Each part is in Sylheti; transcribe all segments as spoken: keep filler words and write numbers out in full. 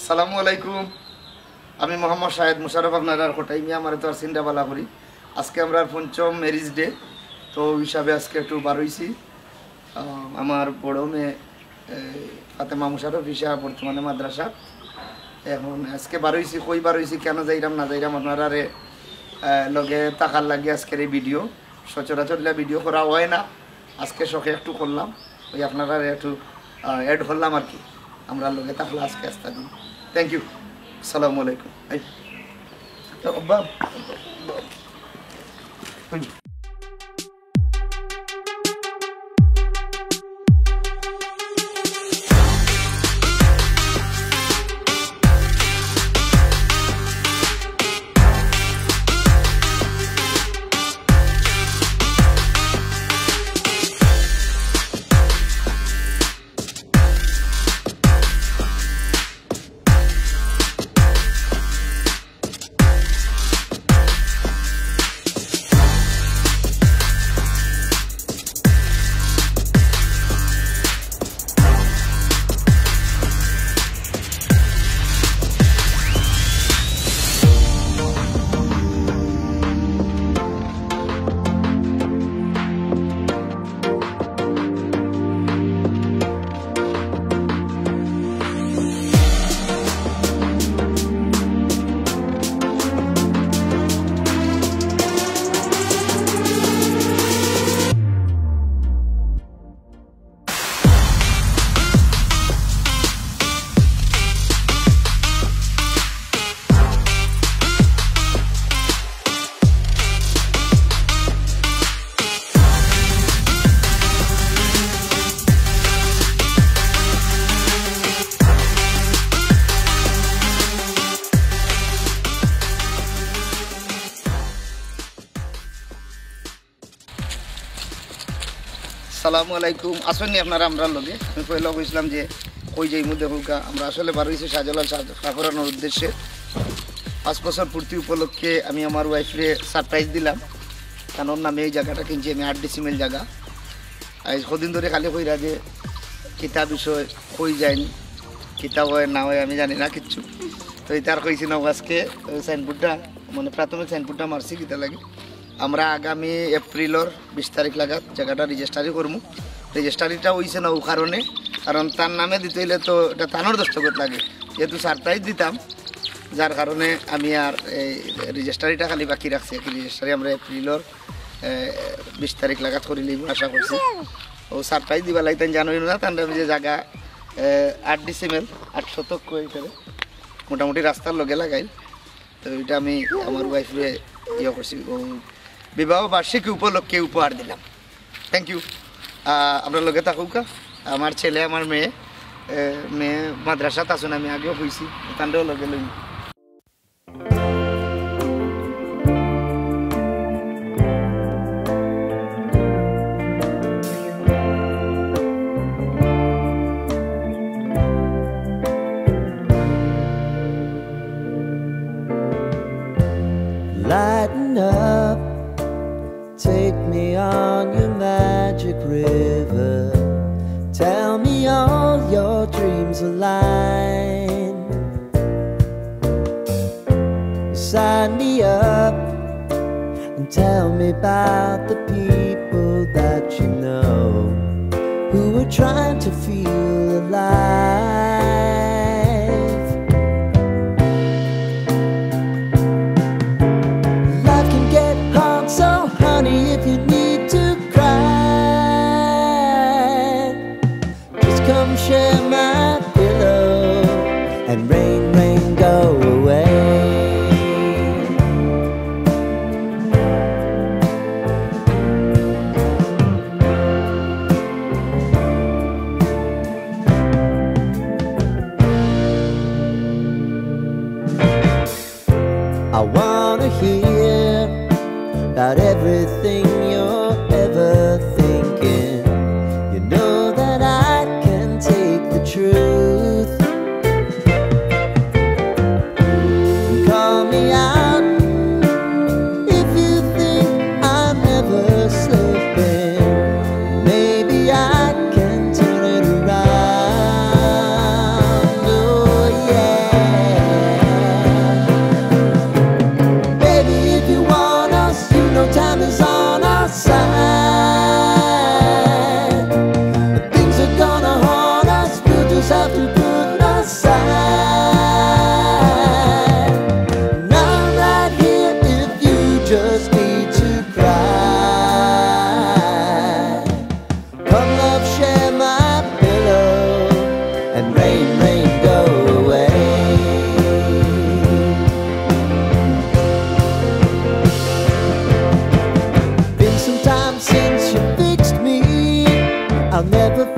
সালামু আলাইকুম। আমি মোহাম্মদ শাহেদ মুশারফ, আপনারার কটাই মিয়া, আমারে তো আর চিনরা বালা করি। আজকে আমরার পঞ্চম ম্যারেজ ডে, তো হিসাবে আজকে একটু বারইছি। আহ, আমার বড় মেয়ে, এই, ফাতেমা মুশারফ ইশা বর্তমানে মাদ্রাসা। এখন আজকে বারইছি, কই বারইছি, কেনে যাইরাম না যাইরাম, আপনারারে, আহ, লগে থাকার লাগি আজকের এই ভিডিও। সচরাচর ইলা ভিডিও করা অয় না, আজকে শখে একটু করলাম, ওই আপনারারে একটু, আহ, অ্যাড করলাম আর কি। আমরার লগে থাকলা আজকে আস্তা দিন। Thank you. আসসালামু আলাইকুম। এই, তো আব্বা, সালামু আলাইকুম। আছইন নি আপনারা আমরার লগে? আমি পয়লা কইছিলাম যে কই যাইমু দেখউক্কা। আমরা আসলে বারইছি শাহজালাল শাহ-, শাহপরানর উদ্দেশ্যে। পাঁচ বছর পূর্তি উপলক্ষে আমি আমার ওয়াইফরে সারপ্রাইজ দিলাম। তান নামে এই জাগাটা কিনছি আমি, আট ডিসিমেল জাগা। আইজ কদিন ধরি খালি কইরা যে কিতা বিষয়, কই যাইন, কিতা অয় না অয়, আমি জানি না কিচ্ছু। তো ইতার কইছি না আজকে, ওই সাইনবোর্ডটা, মানে প্রাথমিক সাইনবোর্ডটা মারছি কিতা লাগি। আমরা আগামী এপ্রিলর বিশ তারিখ লাগাত জাগাটা রেজিস্টারি করমু। রেজিস্টারিটা অইছে না ও কারণে, কারণ তান নামে দিতে অইলে তো ইটা তানর দস্তখত লাগে, যেহেতু সারপ্রাইজ দিতাম, যার কারণে আমি আর এই রেজিস্টারিটা খালি বাকি রাখছি আর কি। রেজিস্টারি আমরা এপ্রিলর, এ, বিশ তারিখ লাগাত করিলিমু আশা করছি। ও সারপ্রাইজ দিবার লাগি তাইন জানইন না, তানরে আমি যে জাগা, এ, আট ডিসিমেল, আট শতক কই করে, মোটামুটি রাস্তার লগে লাগাইল। তো ইটা আমি আমার ওয়াইফরে ইয়ে করছি, ও বিবাহ বার্ষিকী উপলক্ষে উপহার দিলাম। Thank you. আহ, আমরার লগে থাকউক্কা। আমার ছেলে, আমার মেয়ে, এ, মেয়ে মাদ্রাসাত আছইন, আমি আগেও কইছি, তানরেও লগে লই। Lighten up, take me on your magic river. Tell me all your dreams align. Sign me up and tell me about the people that you know who are trying to feel alive. Life can get hard, so honey, if you need to cry, just come share my pillow and rain, rain, go away.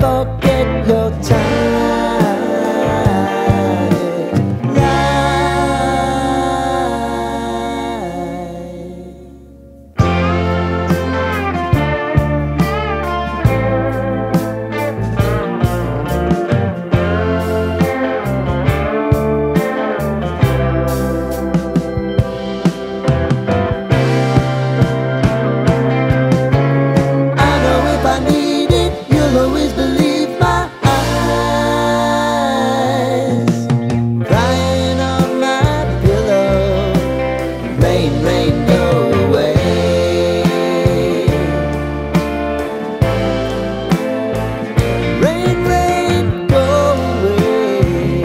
Forget your time. I know if I need it, you'll always believe my eyes crying on my pillow. Rain, rain, go away. Rain, rain, go away.